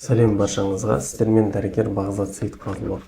Сәлем баршаңызға! Сіздермен дәрігер Бағзат Сейітқазылов.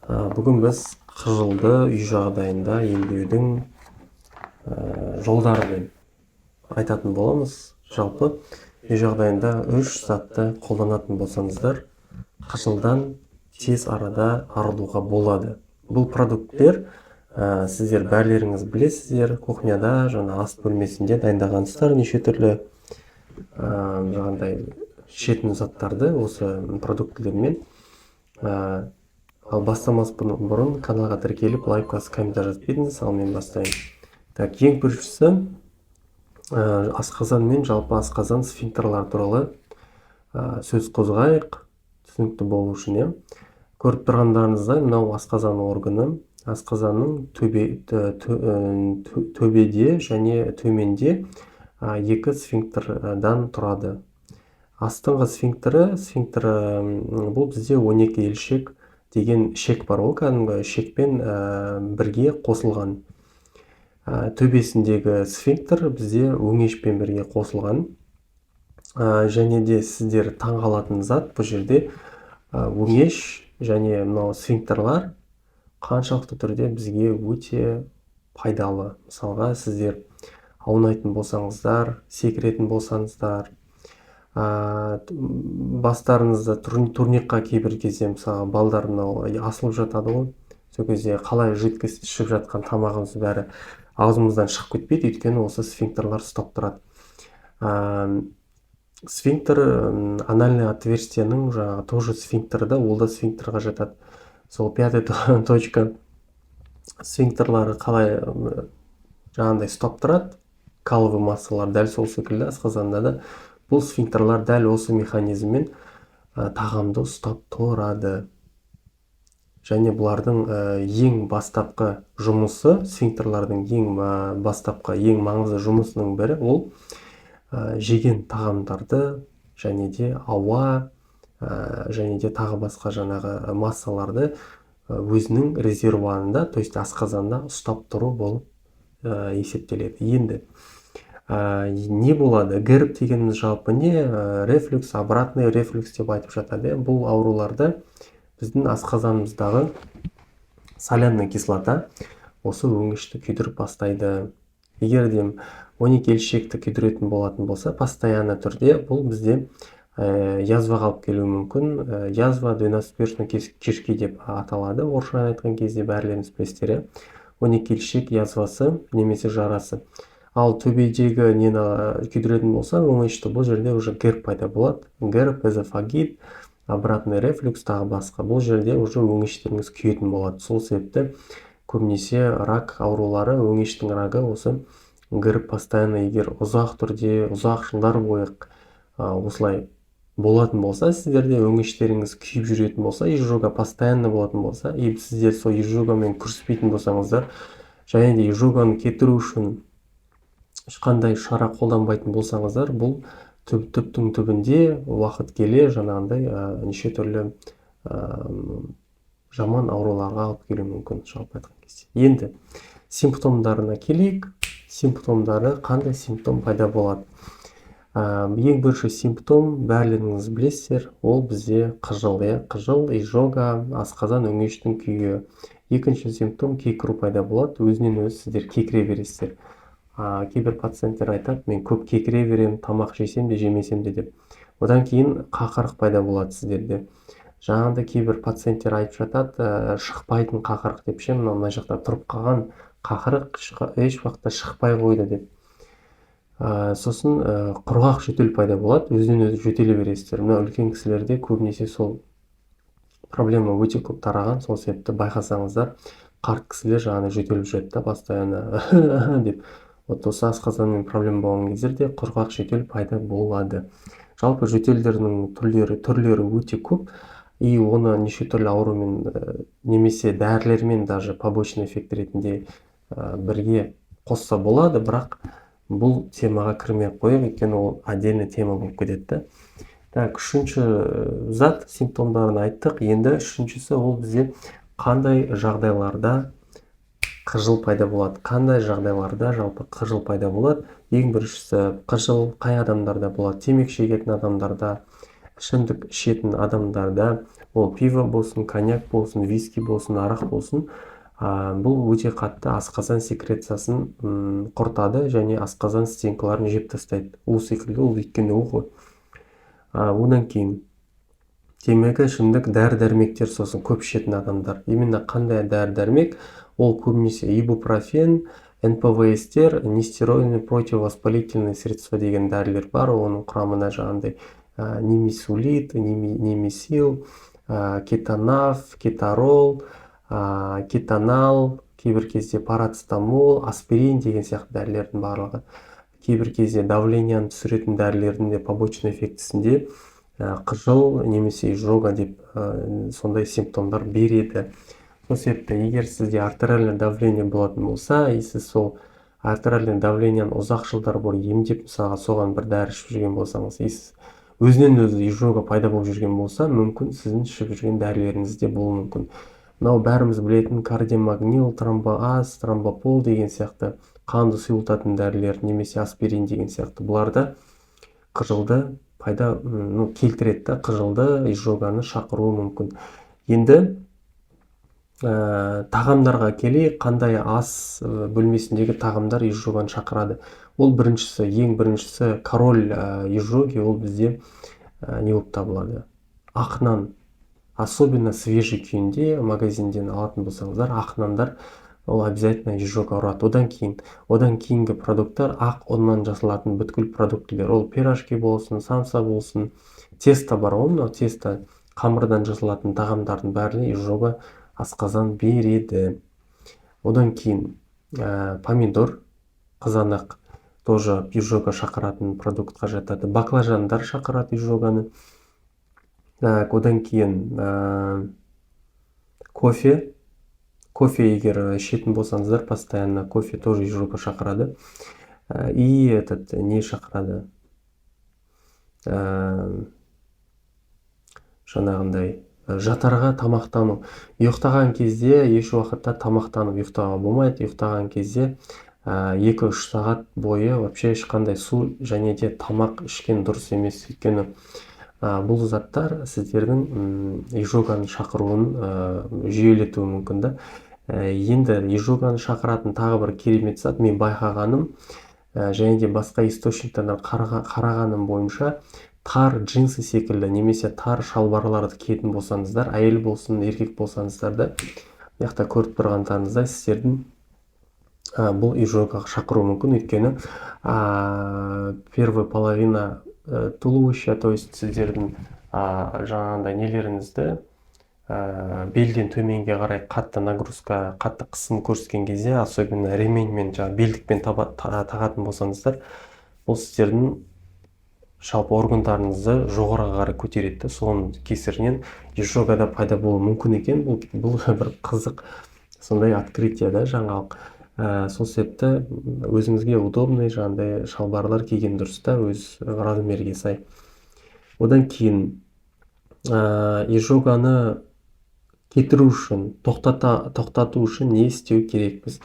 Бүгін біз қыжылды үй жағдайында емдеудің жолдарын айтатын боламыз. Жалпы, үй жағдайында үш затты қолданатын болсаңыздар, қыжылдан тез арада арылуға болады. Бұл продукттер сіздер бәрлеріңіз білесіздер, кухняда, жаңа ас бөлмесінде дайындағансыздар неше түрлі жаңағындай ішетін заттарды осы продуктілермен. Ал бастамас бұрын каналға тіркеліп, лайк басып, комментарий жазып кетіңіз. Ал мен бастайын. Так, ең біріншісі асқазан мен жалпы асқазан сфинктерлары туралы сөз қозғайық, түсінікті болу үшін, иә. Көріп тұрғандарыңыздай, мынау асқазан органы. Асқазанның төбеде және төменде екі сфинктердан тұрады. Астыңғы сфинктері, бұл бізде 12 елшек деген ішек бар ғой, кәдімгі ішекпен бірге қосылған. Төбесіндегі сфинктер бізде өңешпен бірге қосылған. Және де сіздер таңғалатын зат, бұл жерде өңеш және мынау сфинктерлар қаншалықты түрде бізге өте пайдалы. Мысалға, сіздер аунайтын болсаңыздар, секіретін болсаңыздар, бастарыңызды турникқа кейбір кезде, мысалға, балдар мынау асылып жатады ғой, сол кезде қалай жидкость ішіп жатқан тамағымыз бәрі аузымыздан шығып кетпейді, өйткені осы сфинктерлар ұстап тұрады. Сфинктер, анальный отверстиенің жаңағы тоже сфинктері да, ол да сфинктерға жатады. Сол пятый точка сфинктерлары қалай жаңағындай ұстап тұрады каловый массалар, дәл сол секілді асқазанда да бұл сфинктерлар дәл осы механизммен тағамды ұстап тұрады. Және бұлардың ең бастапқы жұмысы, сфинктерлардың ең бастапқы, ең маңызды жұмысының бірі ол жеген тағамдарды және де ауа және де тағы басқа жаңағы массаларды өзінің резервуарында, то есть асқазанда ұстап тұру болып есептеледі. Енді не болады? ГЭРБ дегеніміз жалпы не? Рефлюкс, обратный рефлюкс деп айтып жатады, иә. Бұл ауруларда біздің асқазанымыздағы соляная кислота осы өңешті күйдіріп бастайды. Егер де 12 ішекті күйдіретін болатын болса постоянно түрде, бұл бізде язваға алып келуі мүмкін. Язва двенадцатиперстной кишки деп аталады орысша айтқан кезде, бәрілеріңіз білесіздер, иә, 12 ішек язвасы немесе жарасы. Ал төбедегі нені күйдіретін болса, өңешті, бұл жерде уже ГЭРБ пайда болады: ГЭРБ, эзофагит, обратный рефлюкс, тағы басқа. Бұл жерде уже өңештеріңіз күйетін болады. Сол себепті көбінесе рак аурулары, өңештің рагы осы ГЭРБ постоянно, егер ұзақ түрде, ұзақ жылдар бойы осылай болатын болса, сіздерде өңештеріңіз күйіп жүретін болса, изжога постоянно болатын болса, и сіздер сол изжогамен күреспейтін болсаңыздар және де изжоганы кетіру үшін ешқандай шара қолданбайтын болсаңыздар, бұл түптің түбінде уақыт келе жаңағындай неше түрлі жаман ауруларға алып келуі мүмкін, жалпы айтқан кезде. Енді симптомдарына келейік. Симптомдары: қандай симптом пайда болады? Ең бірінші симптом, бәрілеріңіз білесіздер, ол бізде қыжыл, иә, қыжыл, изжога, асқазан, өңештің күйі. Екінші симптом — кекіру пайда болады. Өзінен өзі сіздер кекіре бересіздер. Кейбір пациенттер айтады: «Мен көп кекіре беремін, тамақ жесем де, жемесем де», — деп. Одан кейін қақырық пайда болады сіздерде. Жаңағыдай кейбір пациенттер айтып жатады, шықпайтын қақырық деп ше, мынау мына жақта тұрып қалған қақырық еш уақытта шықпай қойды деп. Сосын құрғақ жөтел пайда болады, өзінен өзі жөтеле бересіздер. Мына үлкен кісілерде көбінесе сол проблема өте көп тараған. Сол себепті байқасаңыздар, қарт кісілер жаңағыдай жөтеліп жүреді да постоянно деп. Вот осы асқазанмен проблема болған кездерде құрғақ жөтел пайда болады. Жалпы жөтелдердің түрлері өте көп, и оны неше түрлі аурумен немесе дәрілермен даже побочный эффект ретінде бірге қосса болады. Бірақ бұл темаға кірмей ақ қояйық, өйткені ол отдельный тема болып кетеді да. Так, үшінші зат, симптомдарын айттық. Енді үшіншісі, ол бізде қандай жағдайларда қыжыл пайда болады? Қандай жағдайларда жалпы қыжыл пайда болады? Ең біріншісі, қыжыл қай адамдарда болады? Темекі шегетін адамдарда, Ішімдік ішетін адамдарда, ол пиво болсын, коньяк болсын, виски болсын, арақ болсын, бұл өте қатты асқазан секрециясын құртады және асқазан стенкаларын жеп тастайды у секілді ол, өйткені у ғой. Одан кейін темекі, ішімдік, дәрі дәрмектер сосын көп ішетін адамдар. Именно қандай дәрі дәрмек ол? Көбінесе ибупрофен, НПВСтер, нестероидный противовоспалительные средства деген дәрілер бар. Оның құрамына жаңағындай нимесулид, нимесил, кетонаф, кеторол, кетонал, кейбір кезде парацетамол, аспирин деген сияқты дәрілердің барлығы. Кейбір кезде давлениені түсіретін дәрілердің де побочный эффектісінде қыжыл немесе изжога деп сондай симптомдар береді. Сол себепті егер сізде артериальный давление болатын болса и сіз сол артериальный давлениені ұзақ жылдар бойы емдеп, мысалға, соған бір дәрі ішіп жүрген болсаңыз и сіз өзінен өзі изжога пайда болып жүрген болса, мүмкін, сіздің ішіп жүрген дәрілеріңіз де болуы мүмкін. Мынау бәріміз білетін кардиомагнил, тромбоаз, тромбопол деген сияқты қанды сұйылтатын дәрілер немесе аспирин деген сияқты, бұлар да қыжылды пайда, ну, келтіреді да, қыжылды, изжоганы шақыруы мүмкін. Енді тағамдарға келейік. Қандай ас бөлмесіндегі тағамдар изжоганы шақырады? Ол біріншісі, ең біріншісі, король изжоги, ол бізде не болып табылады? Ақ нан. Особенно свежий күйінде магазинден алатын болсаңыздар, ақ нандар, ол обязательно изжога ұрады. Одан кейінгі продукттар — ақ ұннан жасалатын бүткіл продуктілер. Ол пирожки болсын, самса болсын, тесто бар ғой, мынау тесто, қамырдан жасалатын тағамдардың бәріне изжога, асқазан береді. Одан кейін помидор, қызанақ тоже изжога шақыратын продуктқа жатады. Баклажандар шақырады изжоганы. Так, одан кейін кофе. Кофе егер ішетін болсаңыздар постоянно, кофе тоже изжога шақырады. И этот не шақырады, жаңағындай жатарға тамақтану. Ұйықтаған кезде еш уақытта тамақтанып ұйықтауға болмайды. Ұйықтаған кезде 2-3 сағат бойы вообще ешқандай су және де тамақ ішкен дұрыс емес, өйткені бұл заттар сіздердің изжоганы шақыруын жүйелетуі мүмкін да. Енді изжоганы шақыратын тағы бір керемет зат, мен байқағаным және де басқа источниктардан қарағаным бойынша, тар джинсы секілді немесе тар шалбарларды киетін болсаңыздар, әйел болсын, еркек болсаңыздар да, мына жақта көріп тұрғандарыңыздай, сіздердің бұл изжогаға шақыруы мүмкін. Өйткені первая половина туловища, то есть сіздердің жаңағындай нелеріңізді, белден төменге қарай қатты нагрузка, қатты қысым көрсеткен кезде, особенно ременьмен, жаңағы белдікпен тағатын болсаңыздар, бұл сіздердің жалпы органдарыңызды жоғарыға қарай көтереді да, соның кесірінен изжога да пайда болуы мүмкін екен. Бұл бір қызық сондай открытие да, жаңалық. Сол себепті өзіңізге удобный жаңағыдай шалбарлар киген дұрыс та, өз размерге сай. Одан кейін изжоганы кетіру үшін, тоқтату үшін не істеу керекпіз?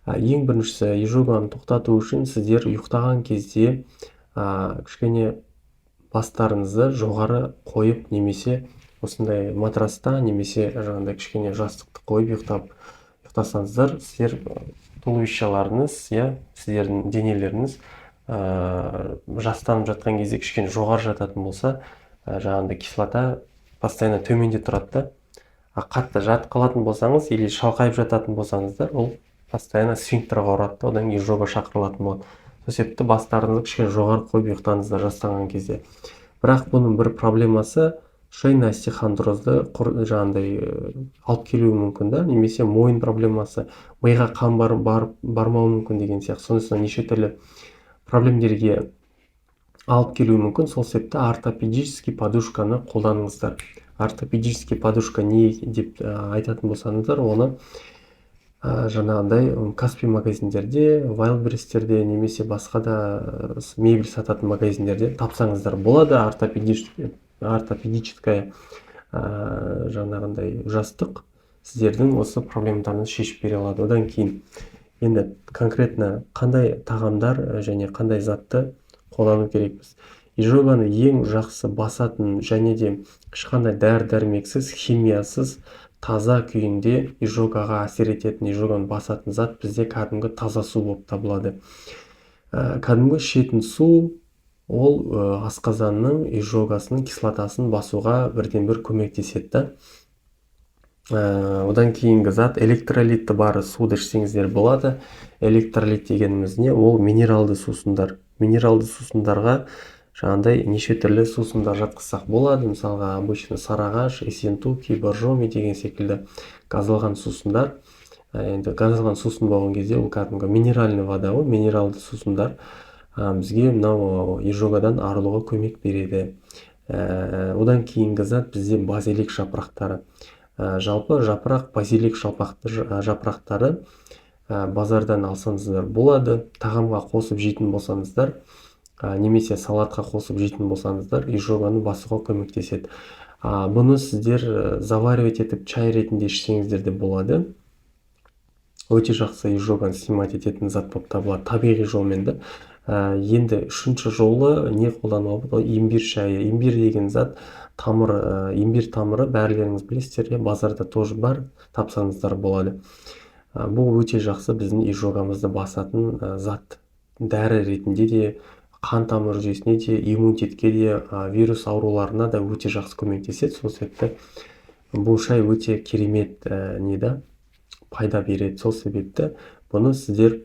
Ең біріншісі, изжоганы тоқтату үшін сіздер ұйықтаған кезде кішкене бастарыңызды жоғары қойып немесе осындай матраста немесе жаңағыдай кішкене жастықты қойып ұйықтасаңыздар, сіздер туловищаларыңыз, иә, сіздердің денелеріңіз жастанып жатқан кезде кішкене жоғары жататын болса, жаңағындай кислота постоянно төменде тұрады да. А қатты жатып қалатын болсаңыз или шалқайып жататын болсаңыздар, ол постоянно сфинктерға ұрады да, одан кейін изжога шақырылатын болады. Сол себепті бастарыңызды кішкене жоғары қойып ұйықтаңыздар жастанған кезде. Бірақ бұның бір проблемасы — шейный остеохондрозды жаңағындай алып келуі мүмкін да, немесе мойын проблемасы, миға қан барып бармауы мүмкін деген сияқты, сондықтан неше түрлі проблемдерге алып келуі мүмкін. Сол себепті ортопедический подушканы қолданыңыздар. Ортопедический подушка не деп айтатын болсаңыздар, оны жаңағындай Каспи магазиндерде, Вайлдберристерде немесе басқа да мебель сататын магазиндерде тапсаңыздар болады. Ортопедическая жаңағындай жастық сіздердің осы проблемаларыңызды шешіп бере алады. Одан кейін енді конкретно қандай тағамдар және қандай затты қолдану керекпіз? Изжоганы ең жақсы басатын және де ешқандай дәрі-дәрмексіз, химиясыз, таза күйінде изжогаға әсер ететін, изжоганы басатын зат бізде кәдімгі таза су болып табылады. Кәдімгі ішетін су ол асқазанның изжогасының кислотасын басуға бірден бір көмектеседі да. Одан кейінгі зат электролитті бар суды ішсеңіздер болады. Электролит дегеніміз не? Ол минералды сусындар. Минералды сусындарға жаңағыдай неше түрлі сусындар жатқызсақ болады. Мысалға, обычно Сарыағаш, Ессентуки, Боржоми деген секілді газдалған сусындар. Енді газдалған сусын болған кезде ол кәдімгі минеральный вода ғой. Минералды сусындар бізге мынау изжогадан арылуға көмек береді. Одан кейінгі зат бізде базилик жапырақтары. Жалпы жапырақ, базилик жапырақтары базардан алсаңыздар болады. Тағамға қосып жейтін болсаңыздар немесе салатқа қосып жейтін болсаңыздар, изжоганы басуға көмектеседі. Бұны сіздер заваривать етіп, чай ретінде ішсеңіздер де болады. Өте жақсы изжоганы снимать ететін зат болып табылады табиғи жолмен да. Енді үшінші жолы не қолдануға болады? Ол имбирь шайы. Имбирь деген зат тамыр, имбирь тамыры, бәрілеріңіз білесіздер, иә, базарда тоже бар, тапсаңыздар болады. Бұл өте жақсы біздің изжогамызды басатын зат. Дәрі ретінде де, қан тамыр жүйесіне де, иммунитетке де, вирус ауруларына да өте жақсы көмектеседі. Сол себепті бұл шай өте керемет не да пайда береді. Сол себепті бұны сіздер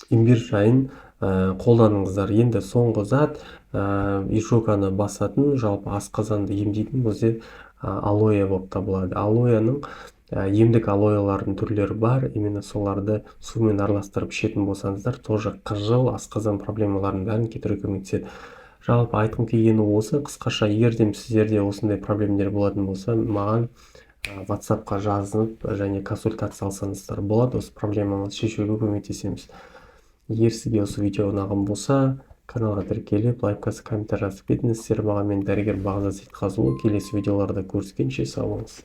имбирь шайын қолданыңыздар. Енді соңғы зат, изжоганы басатын, жалпы асқазанды емдейтін бізде алоэ болып табылады. Алоэның, емдік алоэлардың түрлері бар. Именно соларды сумен араластырып ішетін болсаңыздар, тоже қыжыл, асқазан проблемаларының бәрін кетіруге көмектеседі. Жалпы айтқым келгені осы қысқаша. Егер де сіздерде осындай проблемалар болатын болса, маған WhatsAppқа жазып және консультация алсаңыздар болады. Осы проблемаңызды шешуге көмектесеміз. Егер сізге осы видео ұнаған болса, каналға тіркеліп, лайк басып, комментарий жазып кетіңіз. Сіздер маған мен дәрігер Бағзат Сейітқазыұлы. Келесі видеоларда көріскенше, сау болыңыз.